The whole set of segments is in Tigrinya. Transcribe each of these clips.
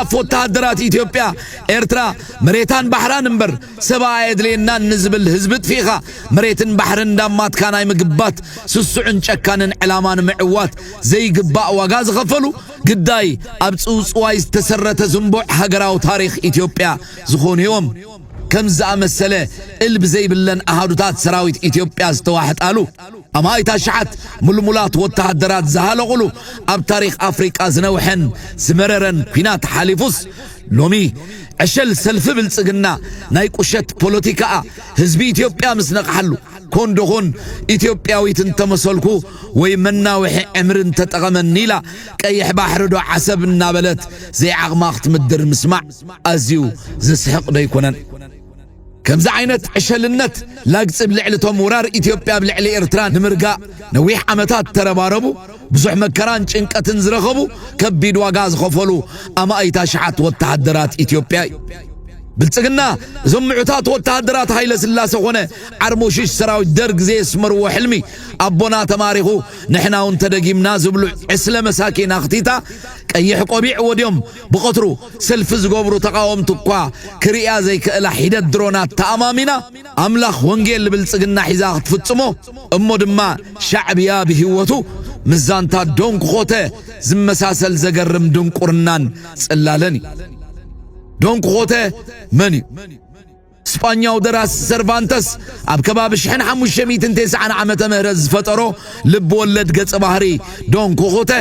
ኣፍ ወተሃደራት ኢትዮጵያ፣ ኤርትራ መሬታን ባሕራን እምበር ሰብኣ ኣየድልየናን ንዝብል ህዝቢ ጥፊእኻ፣ መሬትን ባሕርን እንዳማትካ ናይ ምግባት ስሱዕን ጨካንን ዕላማ ንምዕዋት ዘይግባእ ዋጋ ዝኸፈሉ፣ ግዳይ ኣብ ጽውጽዋይ ዝተሰረተ ዝንቡዕ ሃገራዊ ታሪኽ ኢትዮጵያ ዝኾኑ እዮም። ከም ዝኣመሰለ እልቢ ዘይብለን ኣሃዱታት ሰራዊት ኢትዮጵያ ዝተዋሕጣሉ፣ ኣማኢት ኣሽሓት ምልሙላት ወተሃደራት ዝሃለቑሉ፣ ኣብ ታሪኽ ኣፍሪቃ ዝነውሐን ዝመረረን ኲናት ሓሊፉስ፣ ሎሚ ዕሸል ሰልፊ ብልጽግና ናይ ቁሸት ፖለቲካኣ ህዝቢ ኢትዮጵያ ምስ ነቕሓሉ፣ ኮን ዶኾን ኢትዮጵያዊት እንተመሰልኩ ወይ መናውሒ ዕምሪ እንተጠቐመኒ ኢላ፣ ቀይሕ ባሕሪ ዶ ዓሰብ እናበለት ዘይዓቕማ ክትምድር ምስማዕ ኣዝዩ ዘስሕቕ ዶ ኣይኮነን? ከምዚ ዓይነት ዕሸልነት ላግጺ ብልዕሊ እቶም ወራር ኢትዮጵያ ብልዕሊ ኤርትራ ንምርጋእ ነዊሕ ዓመታት ተረባረቡ፣ ብዙሕ መከራን ጭንቀትን ዝረኸቡ፣ ከቢድ ዋጋ ዝኸፈሉ ኣማኢት ኣሽሓት ወተሃደራት ኢትዮጵያ እዩ። ብልጽግና እዞም ምዑታት ወተሃደራት ሃይለ ስላሰ ኾነ ዓርሞሽሽ ሰራዊት ደርግ ዘየስመርዎ ሕልሚ፣ ኣቦና ተማሪኹ ንሕና እውን ተደጊምና ዝብሉ ዕስለ መሳኪን ኣኽቲታ፣ ቀይሕ ቆቢዕ ወድዮም ብቐትሩ ሰልፊ ዝገብሩ ተቓወምቲ እኳ ክርእያ ዘይክእላ ሒደት ድሮናት ተኣማሚና፣ ኣምላኽ ወንጌል ብልጽግና ሒዛ ክትፍጽሞ፣ እሞ ድማ ሻዕብያ ብህይወቱ ምስ ዛንታ ዶንኪኾተ ዝመሳሰል ዘገርም ድንቁርናን ጽላለን እዩ። ዶንኪኾተ መን እዩ? ስጳኛዊ ደራሲ ሰርቫንተስ ኣብ ከባቢ ሽሕን ሓሙሽተ ሚእትን ተስዓን ዓመተ ምህረት ዝፈጠሮ ልብ ወለድ ገጸ ባህሪ ዶን ኪኾተ፣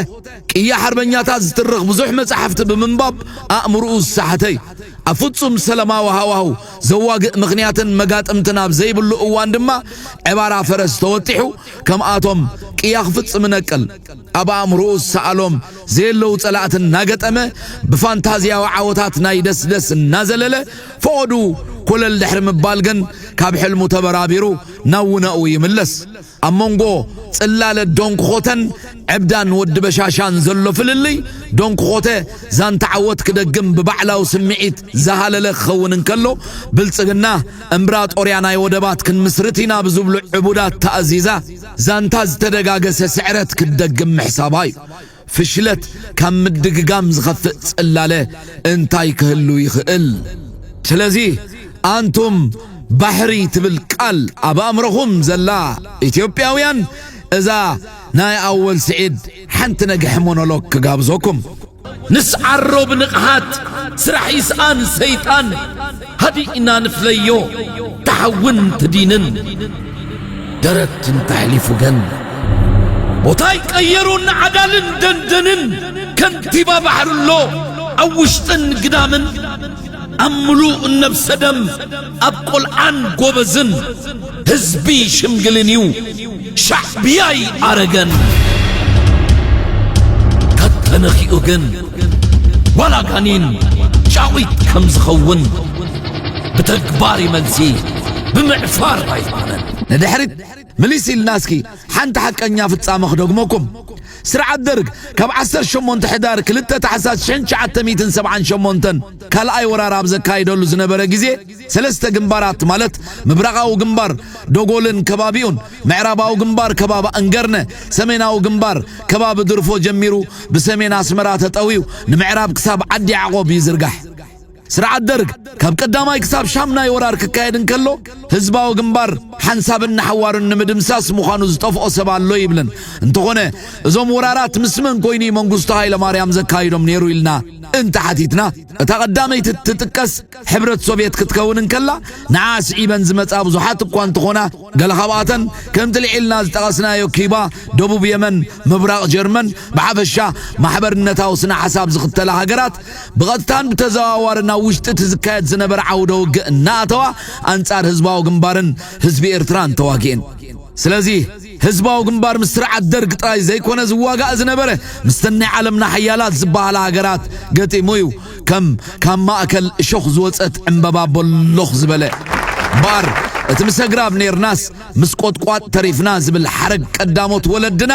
ቅያ ሓርበኛታት ዝትርኽ ብዙሕ መጻሕፍቲ ብምንባብ ኣእምሮኡ ዝሰሓተ እዩ። ኣብ ፍጹም ሰላማዊ ሃዋህው ዘዋግእ ምኽንያትን መጋጥምትን ኣብ ዘይብሉ እዋን ድማ ዕባራ ፈረስ ተወጢሑ ከምኣቶም ቅያ ክፍጽም ነቅል። ኣብ ኣእምሮኡ ዝሰኣሎም ዘየለዉ ጸላእቲ እናገጠመ፣ ብፋንታዝያዊ ዓወታት ናይ ደስደስ እናዘለለ፣ ፈቐዱ ኮለል ድሕሪ ምባል ግን ካብ ሕልሙ ተበራቢሩ ናብ ውነኡ ይምለስ። ኣብ መንጎ ጽላለ ዶንኪኾተን ዕብዳን ወዲ በሻሻን ዘሎ ፍልልይ፣ ዶንኪኾተ ዛንታ ዓወት ክደግም ብባዕላዊ ስምዒት ዝሃለለ ክኸውን እንከሎ፣ ብልጽግና እምብራጦርያ ናይ ወደባት ክንምስርት ኢና ብዝብሉ ዕቡዳት ተኣዚዛ፣ ዛንታ ዝተደጋገሰ ስዕረት ክትደግም ምሕሳባ እዩ። ፍሽለት ካብ ምድግጋም ዝኸፍእ ጽላለ እንታይ ክህሉ ይኽእል? ስለዚ ኣንቱም ባሕሪ ትብል ቃል ኣብ ኣእምሮኹም ዘላ ኢትዮጵያውያን፣ እዛ ናይ ኣወል ስዒድ ሓንቲ ነግሒ ሞኖሎግ ክጋብዘኩም። ንስዓሮ ብንቕሓት፣ ስራሕ ይስኣን ሰይጣን፣ ሃዲእና ንፍለዮ ተሓውን ትዲንን። ደረት እንተሕሊፉ ግን፣ ቦታ ይቀየሩ ንዓዳልን ደንደንን፣ ከንቲባ ባሕሪ ኣሎ ኣብ ውሽጥን ግዳምን፣ ኣብ ምሉእ ነብሰ ደም ኣብ ቆልዓን ጎበዝን፣ ህዝቢ ሽምግልን እዩ ሻዕብያይ ኣረገን። ተተነኺኡ ግን ዋላ ጋኒን ጫዊት ከም ዝኸውን ብተግባር እዩ መልሲ፣ ብምዕፋር ኣይኮነን። ንድሕሪት ምልስ ኢልና እስኪ ሓንቲ ሓቀኛ ፍጻመ ክደግመኩም። ስርዓት ደርግ ካብ ዓሰርተ ሸሞንተ ሕዳር ክልተ ታሕሳስ ሽሕን ትሽዓተ ሚእትን ሰብዓን ሸሞንተን ካልኣይ ወራር ኣብ ዘካይደሉ ዝነበረ ግዜ፣ ሰለስተ ግንባራት ማለት ምብራቓዊ ግንባር ዶጎልን ከባቢኡን፣ ምዕራባዊ ግንባር ከባቢ ኣንገርነ፣ ሰሜናዊ ግንባር ከባቢ ድርፎ ጀሚሩ ብሰሜን ኣስመራ ተጠውዩ ንምዕራብ ክሳብ ዓዲ ያዕቆብ ይዝርጋሕ። ስርዓት ደርግ ካብ ቀዳማይ ክሳብ ሻምናይ ወራር ክካየድ እንከሎ፣ ህዝባዊ ግንባር ሓንሳብን ንሓዋሩን ንምድምሳስ ምዃኑ ዝጠፍኦ ሰብ ኣሎ ይብልን። እንተኾነ፣ እዞም ወራራት ምስ መን ኮይኑ እዩ መንግስቱ ሃይለማርያም ዘካይዶም ነይሩ ኢልና እንተሓቲትና፣ እታ ቀዳመይቲ እትጥቀስ ሕብረት ሶቭየት ክትከውን እንከላ፣ ንዓ ስዒበን ዝመጻ ብዙሓት እኳ እንተኾና፣ ገለ ካብኣተን ከምቲ ልዒልና ዝጠቐስናዮ ኪባ፣ ደቡብ የመን፣ ምብራቕ ጀርመን፣ ብሓፈሻ ማሕበርነታዊ ስነ ሓሳብ ዝኽተላ ሃገራት ብቐጥታን ብተዘዋዋርን ናብ ውሽጢ እቲ ዝካየድ ዝነበረ ዓውደ ውግእ እናኣተዋ ኣንጻር ህዝባዊ ግንባርን ህዝቢ ኤርትራን ተዋጊኤን። ስለዚ ህዝባዊ ግንባር ምስ ስርዓት ደርግ ጥራይ ዘይኮነ ዝዋጋእ ዝነበረ፣ ምስተን ናይ ዓለምና ሓያላት ዝበሃላ ሃገራት ገጢሙ እዩ። ከም ካብ ማእከል እሾኽ ዝወጸት ዕምበባ ቦሎኽ ዝበለ እምበኣር፣ እቲ ምሰግራብ ኔርናስ ምስ ቆጥቋጥ ተሪፍና ዝብል ሓረግ ቀዳሞት ወለድና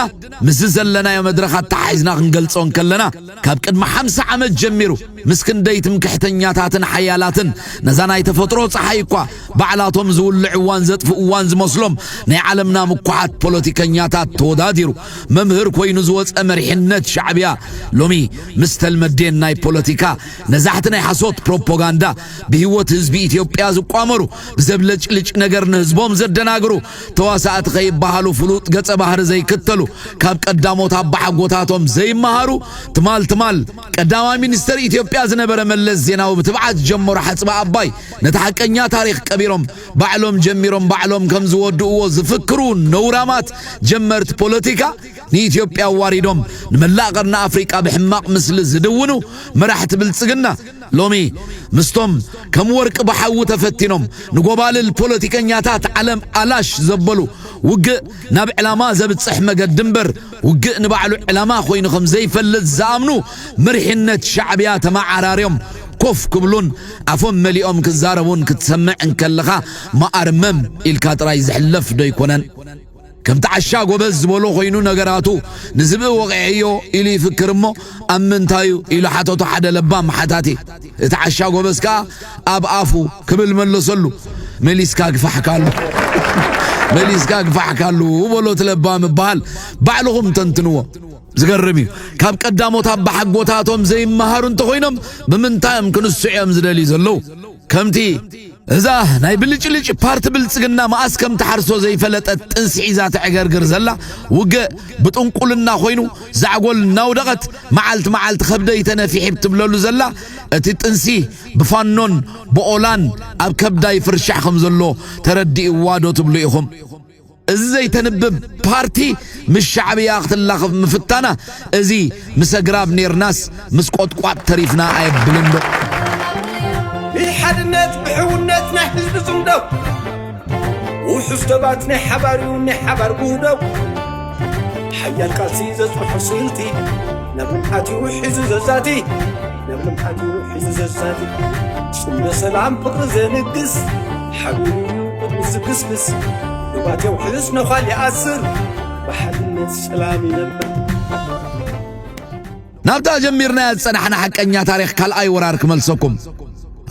ምስዚ ዘለናዮ መድረኽ ኣተሓሒዝና ክንገልጾ እንከለና፣ ካብ ቅድሚ ሓምሳ ዓመት ጀሚሩ ምስ ክንደይ ትምክሕተኛታትን ሓያላትን ነዛ ናይ ተፈጥሮ ጸሓይ እኳ ባዕላቶም ዝውልዕዋን ዘጥፍእዋን ዝመስሎም ናይ ዓለምና ምኩሓት ፖለቲከኛታት ተወዳዲሩ መምህር ኮይኑ ዝወጸ መሪሕነት ሻዕብያ ሎሚ ምስ ተልመዴን ናይ ፖለቲካ ነዛሕቲ ናይ ሓሶት ፕሮፓጋንዳ ብህይወት ህዝቢ ኢትዮጵያ ዝቋመሩ ብዘብለጭልጭ ነገር ንህዝቦም ዘደናግሩ ተዋሳእቲ ከይበሃሉ ፍሉጥ ገጸ ባህሪ ዘይክተሉ ካብ ቀዳሞት ኣባሓጎታቶም ዘይመሃሩ ትማል ትማል ቀዳማይ ሚኒስተር ኢትዮጵያ ዝነበረ መለስ ዜናዊ ብትብዓት ጀመሮ ሓጽባ ኣባይ ነቲ ሓቀኛ ታሪኽ ቀቢሮም ባዕሎም ጀሚሮም ባዕሎም ከም ዝወድእዎ ዝፍክሩ ነውራማት ጀመርቲ ፖለቲካ ንኢትዮጵያ ኣዋሪዶም ንመላእ ቀርኒ ኣፍሪቃ ብሕማቕ ምስሊ ዝድውኑ መራሕቲ ብልጽግና ሎሚ ምስቶም ከም ወርቂ ብሓዊ ተፈቲኖም ንጎባልል ፖለቲከኛታት ዓለም ኣላሽ ዘበሉ ውግእ ናብ ዕላማ ዘብጽሕ መገዲ እምበር ውግእ ንባዕሉ ዕላማ ኮይኑ ከም ዘይፈልጥ ዝኣምኑ መሪሕነት ሻዕብያ ተመዓራርዮም ኮፍ ክብሉን ኣፎም መሊኦም ክዛረቡን ክትሰምዕ እንከለኻ መኣርመም ኢልካ ጥራይ ዝሕለፍ ዶ ኣይኮነን? ከምቲ ዓሻ ጎበዝ ዝበሎ ኮይኑ ነገራቱ ንዝብኢ ወቒዐዮ ኢሉ ይፍክር እሞ ኣብ ምንታዩ ኢሉ ሓተቶ ሓደ ለባም ሓታቲ። እቲ ዓሻ ጎበዝ ከኣ ኣብ ኣፉ ክብል መለሰሉ። መሊስካ ግፋሕካሉ መሊስካ ግፋሕካሉ በሎ እቲ ለባም እበሃል። ባዕልኹም ተንትንዎ። ዝገርም እዩ። ካብ ቀዳሞት ኣባሓጎታቶም ዘይመሃሩ እንተኾይኖም ብምንታይ እዮም ክንስዑ እዮም ዝደልዩ ዘለዉ? ከምቲ እዛ ናይ ብልጭልጭ ፓርቲ ብልጽግና መኣስ ከም ትሓርሶ ዘይፈለጠት ጥንሲ ሒዛ ተዕገርግር ዘላ ውግእ ብጥንቁልና ኮይኑ ዛዕጎል እናውደቐት መዓልቲ መዓልቲ ከብደይ ተነፊሒ ትብለሉ ዘላ እቲ ጥንሲ ብፋኖን ብኦላን ኣብ ከብዳ ይፍርሻሕ ከም ዘሎ ተረዲእዋ ዶ ትብሉ ኢኹም? እዚ ዘይተንብብ ፓርቲ ምስ ሻዕብያ ክትላኸፍ ምፍታና እዚ ምስ ኣግራብ ኔርናስ ምስ ቆጥቋጥ ተሪፍና ኣየብልን ዶ? ብሓድነት ብሕውነት ናይ ህዝቢ ጽምዶ ውሑስ ደባት ናይ ሓባር እዩ ናይ ሓባር ውህደው ሓያል ቃልሲ ዘጽንሖ ስኢልቲ ናብ ልምዓት እዩ ሒዙ ዘዛቲ ናብ ልምዓት እዩ ሒዙ ዘዛቲ ጽምዶ ሰላም ፍቕሪ ዘንግስ ሓቢሩ እዩ ቅድሚ ዝግስግስ ንባቴው ሕስ ነዃል ይኣስር ብሓድነት ሰላም ይነብር ናብታ ጀሚርናያ ዝጸናሕና ሓቀኛ ታሪኽ ካልኣይ ወራር ክመልሰኩም።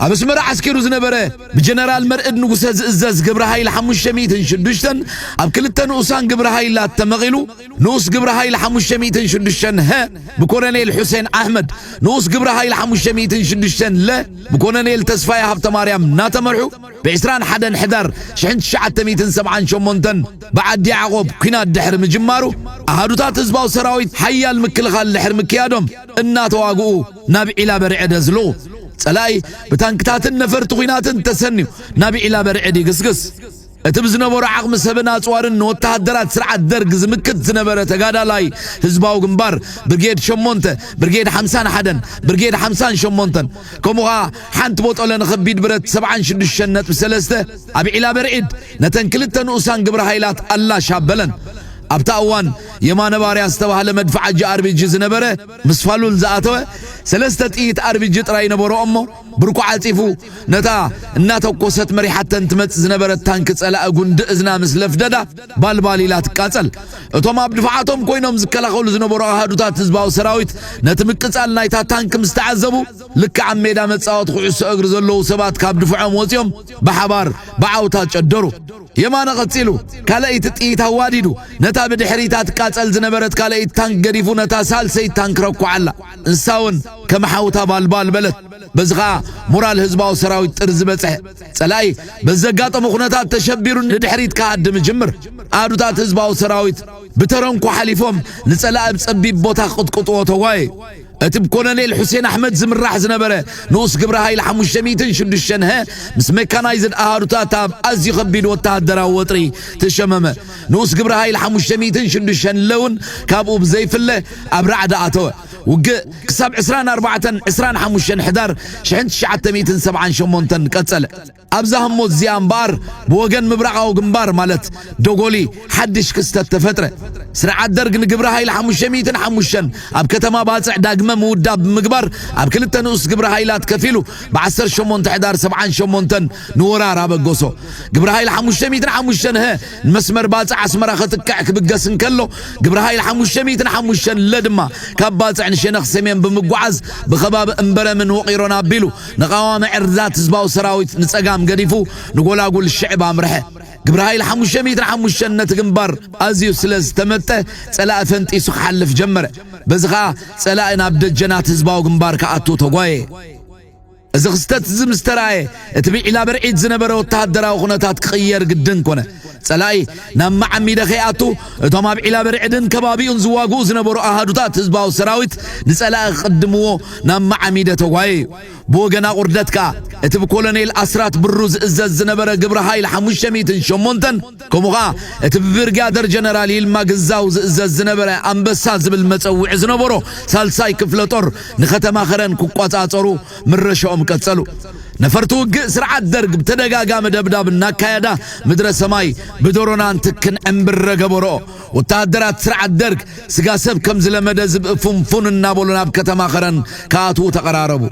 ኣብ ኣስመራ ዓስኪሩ ዝነበረ ብጀነራል መርዕድ ንጉሰ ዝእዘዝ ግብረ ሃይል ሓሙሽተ ሚእትን ሽዱሽተን ኣብ ክልተ ንኡሳን ግብረ ሃይላት ተመቒሉ ንኡስ ግብረ ሃይል ሓሙሽተ ሚእትን ሽዱሽተን ሀ ብኮሎኔል ሑሴን ኣሕመድ ንኡስ ግብረ ሃይል ሓሙሽተ ሚእትን ሽዱሽተን ለ ብኮሎኔል ተስፋየ ሃብተማርያም እናተመርሑ ብ ዕስራን ሓደን ሕዳር ሽሕን ትሽዓተ ሚእትን ሰብዓን ሸሞንተን ብዓዲ ያዕቆብ ኲናት ድሕሪ ምጅማሩ ኣሃዱታት ህዝባዊ ሰራዊት ሓያል ምክልኻል ድሕሪ ምክያዶም እናተዋግኡ ናብ ዒላ በርዐ ደዝልቑ። ጸላኢ ብታንክታትን ነፈርቲ ኲናትን ተሰንዩ ናብ ዒላ በርዐ ይግስግስ። እቲ ብዝነበሮ ዓቕሚ ሰብን ኣጽዋርን ንወተሃደራት ስርዓት ደርግ ዝምክት ዝነበረ ተጋዳላይ ህዝባዊ ግንባር ብርጌድ ሸሞንተ፣ ብርጌድ ሓምሳን ሓደን፣ ብርጌድ ሓምሳን ሸሞንተን ከምኡ ኸኣ ሓንቲ ቦጦለ ንኸቢድ ብረት ሰብዓን ሽዱሽተን ነጥቢ ሰለስተ ኣብ ዒላ በርዒድ ነተን ክልተ ንኡሳን ግብረ ሃይላት ኣላሽ ኣበለን። ኣብታ እዋን የማነ ባርያ ዝተባህለ መድፍዓጂ ኣርቢጂ ዝነበረ ምስ ፋሉል ዝኣተወ ሰለስተ ጥይት ኣርቢጂ ጥራይ ነበሮ እሞ ብርኩ ዓጺፉ ነታ እናተኮሰት መሪሓተን ትመጽእ ዝነበረት ታንኪ ጸላኢ ጉንዲ እዝና ምስ ለፍደዳ ባልባል ኢላ ትቃጸል። እቶም ኣብ ድፍዓቶም ኮይኖም ዝከላኸሉ ዝነበሩ ኣሃዱታት ህዝባዊ ሰራዊት ነቲ ምቅጻል ናይታ ታንኪ ምስ ተዓዘቡ ልክዕ ኣብ ሜዳ መጻወቲ ኩዕሶ እግሪ ዘለዉ ሰባት ካብ ድፍዖም ወጺኦም ብሓባር ብዓውታ ጨደሩ። የማነ ቀጺሉ ካልኣይቲ ጥይት ኣዋዲዱ ነታ ብድሕሪታ ትቃጸል ዝነበረት ካልኣይቲ ታንክ ገዲፉ ነታ ሳልሰይቲ ታንክ ረኩዓላ። እንሳ እውን ከም ሓውታ ባልባል በለት። በዚ ኸኣ ሞራል ህዝባዊ ሰራዊት ጥርዚ በጽሐ። ጸላኢ በዚ ዘጋጠሞ ኩነታት ተሸቢሩ ንድሕሪት ክሃድም ይጅምር። ኣሃዱታት ህዝባዊ ሰራዊት ብተረንኩ ሓሊፎም ንጸላኢ ኣብ ጸቢብ ቦታ ክቕጥቅጥዎ ተጓየዩ። እቲ ብኮሎኔል ሑሴን ኣሕመድ ዝምራሕ ዝነበረ ንኡስ ግብረ ሃይል ሓሙሽተ ሚእትን ሽዱሽተን ሀ ምስ ሜካናይዝድ ኣሃዱታት ኣብ ኣዝዩ ከቢድ ወተሃደራዊ ወጥሪ ተሸመመ። ንኡስ ግብረ ሃይል ሓሙሽተ ሚእትን ሽዱሽተን ለ እውን ካብኡ ብዘይፍለ ኣብ ራዕዲ ኣተወ። ውግእ ክሳብ ዕስራን ኣርባዕተን ዕስራን ሓሙሽተን ሕዳር ሽሕን ትሽዓተ ሚእትን ሰብዓን ሸሞንተን ቀጸለ። ኣብዛ ህሞት እዚኣ እምበኣር፣ ብወገን ምብራቓዊ ግንባር ማለት ዶጎሊ፣ ሓድሽ ክስተት ተፈጥረ። ስርዓት ደርግ ንግብረ ሃይል ሓሙሽተ ሚእትን ሓሙሽተን ኣብ ከተማ ባጽዕ ዳግመ ምውዳብ ብምግባር፣ ኣብ ክልተ ንኡስ ግብረ ሃይላት ከፊሉ፣ ብ ዓሰርተ ሸሞንተ ሕዳር ሰብዓን ሸሞንተን ንወራር ኣበገሶ። ግብረ ሃይል ሓሙሽተ ሚእትን ሓሙሽተን ሀ ንመስመር ባጽዕ ኣስመራ ከጥቅዕ ክብገስ እንከሎ፣ ግብረ ሃይል ሓሙሽተ ሚእትን ሓሙሽተን ለ ድማ ካብ ባጽዕ ንሸነኽ ሰሜን ብምጓዓዝ፣ ብኸባቢ እምበረምን ውቒሮን ኣቢሉ፣ ንቐዋሚ ዕርድታት ህዝባዊ ሰራዊት ንጸጋም ገዲፉ፣ ንጎላጉል ሽዕብ ኣምርሐ። ግብረ ሃይል ሓሙሽተ ሚእትን ሓሙሽተን ነቲ ግንባር ኣዝዩ ስለ ዝተመጠ፣ ጸላኢ ፈንጢሱ ክሓልፍ ጀመረ። በዚ ኸኣ ጸላኢ ናብ ደጀናት ህዝባዊ ግንባር ክኣቱ ተጓየ። እዚ ክስተት እዚ ምስ ተራእየ፣ እቲ ብዒላ በርዒድ ዝነበረ ወተሃደራዊ ኩነታት ክቕየር ግድን ኮነ። ጸላኢ ናብ መዓሚደ ከይኣቱ፣ እቶም ኣብ ዒላ በርዒድን ከባቢኡን ዝዋግኡ ዝነበሩ ኣሃዱታት ህዝባዊ ሰራዊት ንጸላኢ ክቕድምዎ ናብ መዓሚደ ተጓየዩ። ብወገን ኣቑርደት ከኣ፣ እቲ ብኮሎኔል ኣስራት ብሩ ዝእዘዝ ዝነበረ ግብረ ሃይል ሓሙሽተ ሚእትን ሸሞንተን፣ ከምኡ ኸኣ እቲ ብብርጋደር ጀነራል ይልማ ግዛው ዝእዘዝ ዝነበረ ኣንበሳ ዝብል መጸውዒ ዝነበሮ ሳልሳይ ክፍለ ጦር፣ ንከተማ ኸረን ክቆጻጸሩ ምረሻኦም ቀጸሉ። ነፈርቲ ውግእ ስርዓት ደርግ ብተደጋጋሚ ደብዳብ እናካየዳ፣ ምድረ ሰማይ ብድሮናን ትክን ዕምብረ ገበርኦ። ወተሃደራት ስርዓት ደርግ ስጋ ሰብ ከም ዝለመደ ዝብኢ ፉንፉን እናበሉ ናብ ከተማ ኸረን ክኣትዉ ተቐራረቡ።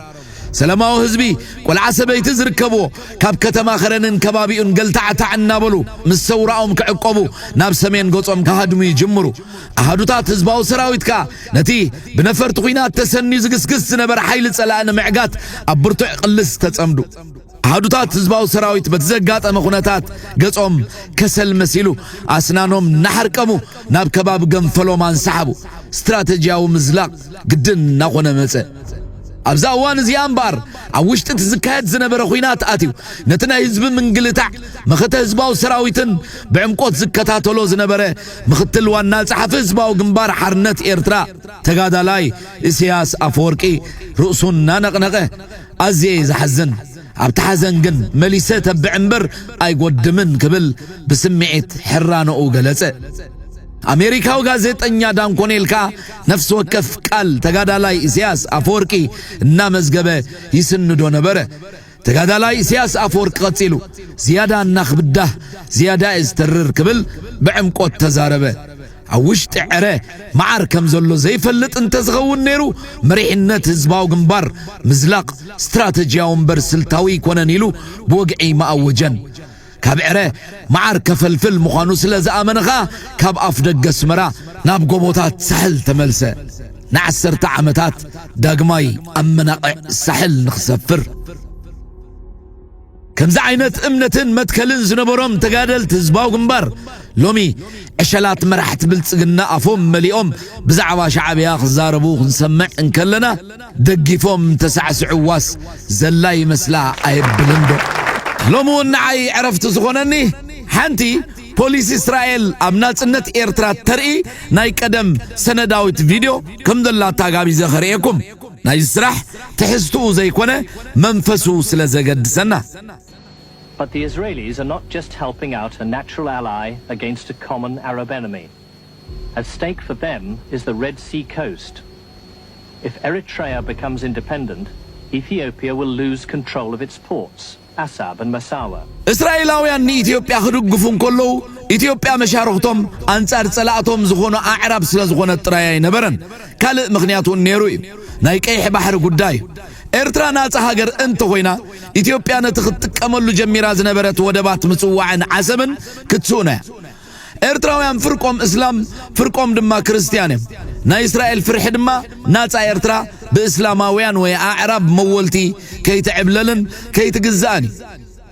ሰላማዊ ህዝቢ፣ ቆልዓ ሰበይቲ ዝርከብዎ፣ ካብ ከተማ ኸረንን ከባቢኡን ገልታዕታዕ እናበሉ ምስ ሰውራኦም ክዕቆቡ ናብ ሰሜን ገጾም ክሃድሙ ይጅምሩ። ኣሃዱታት ህዝባዊ ሰራዊት ከኣ ነቲ ብነፈርቲ ኲናት ተሰንዩ ዝግስግስ ዝነበረ ሓይሊ ጸላኢ ንምዕጋት ኣብ ብርቱዕ ቅልስ ተጸምዱ። ኣሃዱታት ህዝባዊ ሰራዊት በቲ ዘጋጠመ ኩነታት ገጾም ከሰል መሲሉ፣ ኣስናኖም እናሓርቀሙ ናብ ከባቢ ገንፈሎም ኣንሳሓቡ። ስትራተጂያዊ ምዝላቕ ግድን እናኾነ መጸ። ኣብዛ እዋን እዚኣ እምበኣር፣ ኣብ ውሽጢ እቲ ዝካየድ ዝነበረ ኲናት ኣትዩ፣ ነቲ ናይ ህዝቢ ምንግልታዕ መኸተ ህዝባዊ ሰራዊትን ብዕምቆት ዝከታተሎ ዝነበረ ምኽትል ዋና ጸሓፊ ህዝባዊ ግንባር ሓርነት ኤርትራ ተጋዳላይ ኢሳያስ ኣፈወርቂ ርእሱ እናነቕነቐ፣ ኣዝየ እየ ዝሓዝን። ኣብቲ ሓዘን ግን መሊሰ ተብዕ እምበር ኣይጎድምን ክብል ብስምዒት ሕራነኡ ገለጸ። ኣሜሪካዊ ጋዜጠኛ ዳን ኮኔል ከኣ ነፍሲ ወከፍ ቃል ተጋዳላይ ኢሳያስ ኣፈወርቂ እናመዝገበ ይስንዶ ነበረ። ተጋዳላይ ኢሳያስ ኣፈወርቂ ቀጺሉ፣ ዝያዳ እናኽብዳህ ዝያዳ እየ ዝተርር ክብል ብዕምቆት ተዛረበ። ኣብ ውሽጢ ዕረ መዓር ከም ዘሎ ዘይፈልጥ እንተዝኸውን ነይሩ፣ መሪሕነት ህዝባዊ ግንባር ምዝላቕ ስትራተጂያዊ እምበር ስልታዊ ኣይኮነን ኢሉ ብወግዒ ምኣወጀን። ካብ ዕረ መዓር ከፈልፍል ምዃኑ ስለ ዝኣመነ ኸኣ፣ ካብ ኣፍ ደገ ኣስመራ ናብ ጎቦታት ሳሕል ተመልሰ። ንዓሰርተ ዓመታት ዳግማይ ኣብ መናቕዕ ሳሕል ንኽሰፍር። ከምዚ ዓይነት እምነትን መትከልን ዝነበሮም ተጋደልቲ ህዝባዊ ግንባር፣ ሎሚ ዕሸላት መራሕቲ ብልጽግና ኣፎም መሊኦም ብዛዕባ ሻዕብያ ክዛረቡ ክንሰምዕ እንከለና፣ ደጊፎም ተሳዕስዕዋስ ዘላ ይመስላ ኣየብልን ዶ? ሎሚ እውን ንዓይ ዕረፍቲ ዝኾነኒ፣ ሓንቲ ፖሊስ እስራኤል ኣብ ናጽነት ኤርትራ ተርኢ ናይ ቀደም ሰነዳዊት ቪድዮ ከም ዘላታ ጋቢዘ ከርእየኩም። ናይዚ ስራሕ ትሕዝትኡ ዘይኮነ መንፈሱ ስለ ዘገድሰና። But the Israelis are not just helping out a natural ally against a common Arab enemy. At stake for them is the Red Sea coast. If Eritrea becomes independent, Ethiopia will lose control of its ports, Assab and Massawa. እስራኤላውያን ንኢትዮጵያ ክድግፉ እንከለዉ፣ ኢትዮጵያ መሻርኽቶም ኣንጻር ጸላእቶም ዝኾኑ ኣዕራብ ስለ ዝኾነት ጥራይ ኣይነበረን። ካልእ ምኽንያት እውን ነይሩ እዩ። ናይ ቀይሕ ባሕሪ ጉዳይ እዩ። ኤርትራ ናጻ ሃገር እንተኾይና፣ ኢትዮጵያ ነቲ ክትጥቀመሉ ጀሚራ ዝነበረት ወደባት ምጽዋዕን ዓሰብን ክትስኡና እያ። ኤርትራውያን ፍርቆም እስላም፣ ፍርቆም ድማ ክርስትያን እዮም። ናይ እስራኤል ፍርሒ ድማ ናጻ ኤርትራ ብእስላማውያን ወይ ኣዕራብ መወልቲ ከይትዕብለልን ከይትግዛእን እዩ።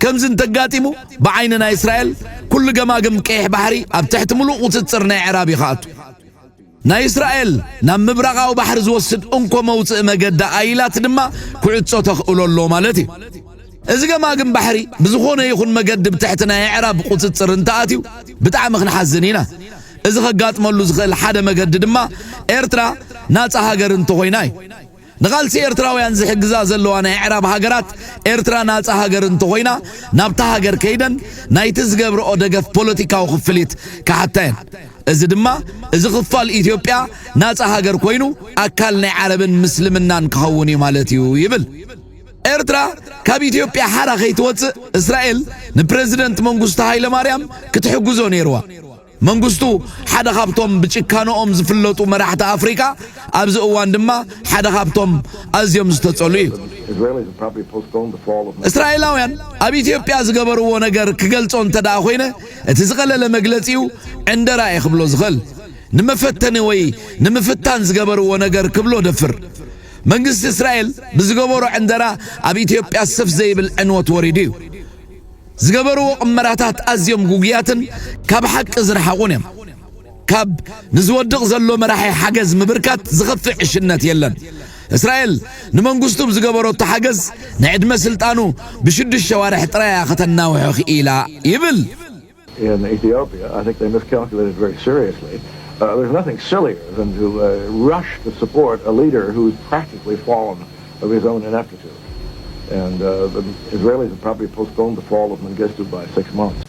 ከምዚ እንተጋጢሙ፣ ብዓይኒ ናይ እስራኤል ኩሉ ገማግም ቀይሕ ባሕሪ ኣብ ትሕቲ ምሉእ ቁጽጽር ናይ ኣዕራብ እዩ ክኣቱ። ናይ እስራኤል ናብ ምብራቓዊ ባሕሪ ዝወስድ እንኮ መውጽኢ መገዲ ኣኢላት ድማ ክዕጾ ተኽእሎ ኣሎ ማለት እዩ። እዚ ገማግም ባሕሪ ብዝኾነ ይኹን መገዲ ብትሕቲ ናይ ኣዕራብ ቁጽጽር እንተኣትዩ ብጣዕሚ ክንሓዝን ኢና። እዚ ከጋጥመሉ ዝኽእል ሓደ መገዲ ድማ ኤርትራ ናጻ ሃገር እንተኾይና እዩ። ንቓልሲ ኤርትራውያን ዝሕግዛ ዘለዋ ናይ ኣዕራብ ሃገራት ኤርትራ ናጻ ሃገር እንተኾይና ናብታ ሃገር ከይደን ናይቲ ዝገብርኦ ደገፍ ፖለቲካዊ ክፍሊት ክሓታ እየን። እዚ ድማ እዚ ክፋል ኢትዮጵያ ናጻ ሃገር ኮይኑ ኣካል ናይ ዓረብን ምስልምናን ክኸውን እዩ ማለት እዩ ይብል። ኤርትራ ካብ ኢትዮጵያ ሓራ ከይትወጽእ እስራኤል ንፕረዚደንት መንግስቱ ሃይለ ማርያም ክትሕግዞ ነይርዋ። መንግስቱ ሓደ ካብቶም ብጭካንኦም ዝፍለጡ መራሕቲ ኣፍሪቃ፣ ኣብዚ እዋን ድማ ሓደ ካብቶም ኣዝዮም ዝተጸሉ እዩ። እስራኤላውያን ኣብ ኢትዮጵያ ዝገበርዎ ነገር ክገልጾ እንተ ደኣ ኮይነ፣ እቲ ዝቐለለ መግለጺኡ ዕንደራ እየ ክብሎ ዝኽእል። ንመፈተኒ ወይ ንምፍታን ዝገበርዎ ነገር ክብሎ ደፍር። መንግስቲ እስራኤል ብዝገበሮ ዕንደራ ኣብ ኢትዮጵያ ስፍ ዘይብል ዕንወት ወሪዱ እዩ። ዝገበርዎ ቅመራታት ኣዝዮም ጉጉያትን ካብ ሓቂ ዝረሓቑን እዮም። ካብ ንዝወድቕ ዘሎ መራሒ ሓገዝ ምብርካት ዝኸፍእ ዕሽነት የለን። እስራኤል ንመንግስቱ ብዝገበረቶ ሓገዝ ንዕድመ ስልጣኑ ብሽዱሽተ ዋርሕ ጥራይ እያ ከተናውሖ ክኢላ ይብል። In Ethiopia, I think they miscalculated very seriously. Uh, there's nothing sillier than to uh, rush to support a leader who's practically fallen of his own ineptitude. And uh, the Israelis have probably postponed the fall of Mengistu by six months.